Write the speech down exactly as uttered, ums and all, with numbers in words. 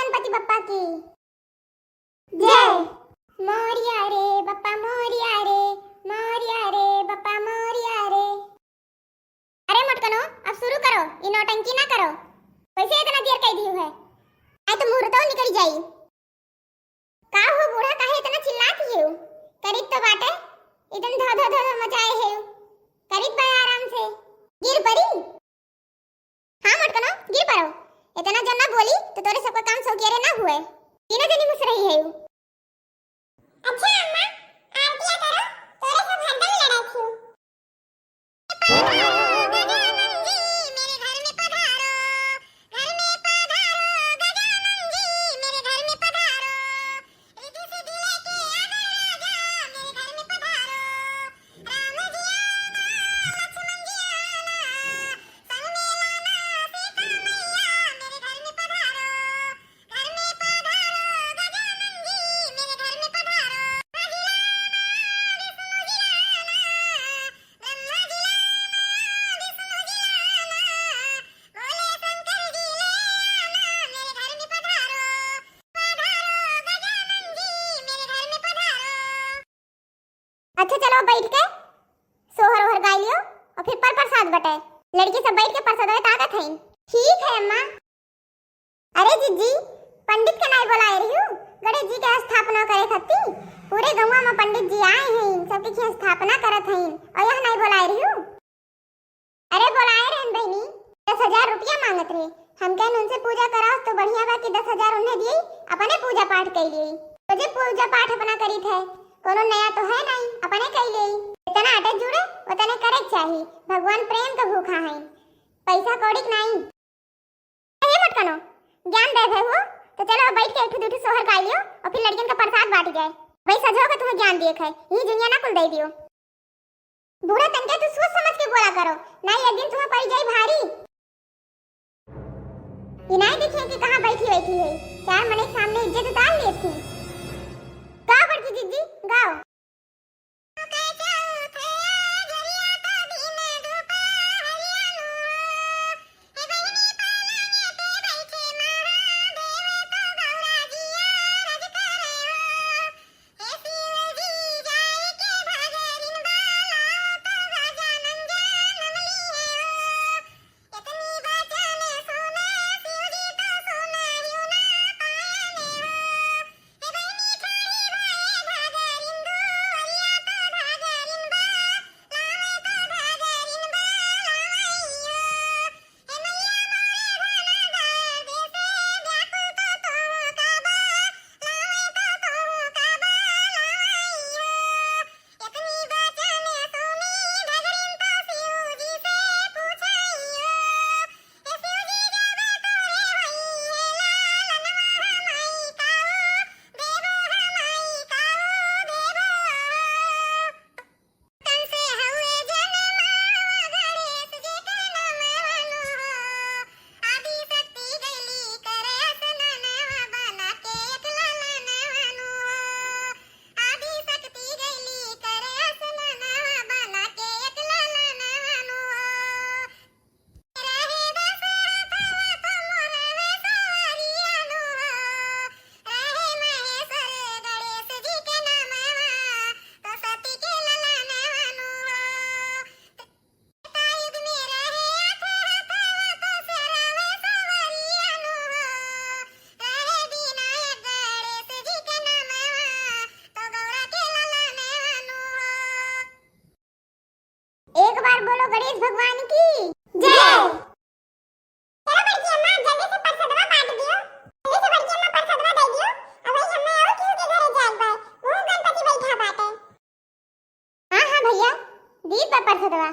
गणपति बप्पा की जय। मोरिया रे बप्पा मोरिया रे, मोरिया रे बप्पा मोरिया रे। अरे मोटकनो, अब शुरू करो, ई नौटंकी ना करो। कैसे इतना देर कई दियो है? आए तो मुहूर्तो निकल जाई। का हो बूढ़ा, काहे इतना चिल्लात हियो? करित तो बाटे, इतन धो धो धो धो मचाए है। करित बा आराम से। गिर पड़ी? हाँ मोटकनो, गिर पड़ो। इतना जन ना बोली तो तोरे सबका काम सौकियरे ना हुए। तीनों जनी मुसरही है। अच्छा अम्मा, आरतिया करो, तोरे सब हरदम लड़त हियो। अच्छा चलो, बैठ के सोहर ओहर गाय लियो और फिर पर प्रसाद बटे। लड़की सब बैठ के प्रसाद ताकत है। ठीक है अम्मा। अरे जिज्जी, पंडित के नाई बोलाए रहियो गणेश जी के स्थापना करे खातिर? पूरे गौवा में पंडित जी आए हैं, सबके खिया स्थापना करत हैं और यह नाई बोलाए रहियो? अरे बोलाए रहन बहिनी, दस हजार रुपया मांगत रहे। हम कहन उनसे पूजा कराओ तो बढ़िया बा कि दस हजार उन्हें दिए, अपने पूजा पाठ कर लिए। तो जे पूजा पाठ अपना करीत है, कोनो नया तो है नहीं, अपने कर लिए। इतना अटे जुड़े उतने करे के चाही। भगवान प्रेम का भूखा है, पैसा कौड़ी के नहीं। हे मोटकनो, ज्ञान दे भे हो, तो चलो बैठ के एक ठो दू ठो सोहर गा लियो और फिर लड़कियन का प्रसाद बांट जाए। भाई सजो के तुम्हें ज्ञान दिए है, यही जुनिया ना कुल दे दियो। बूढ़ा तनके तू सोच समझ के बोला करो, नहीं एक दिन तुम्हें पड़ जाए भारी। ये नहीं देखिए कि कहाँ बैठी बैठी है, चार मने के सामने इज्जत उतार लिए थी। गाओ बड़की जिज्जी, गाओ। एक बार बोलो गणेश भगवान की जय। चलो बड़की अम्मा, जल्दी से परसदवा बांट दियो, जल्दी से बड़की अम्मा परसदवा दे दियो। अब वही हमें और केहू के घरे जाए बा, मुँह गणपति बैठा बाटे। हाँ हाँ भैया, दीप बा परसदवा।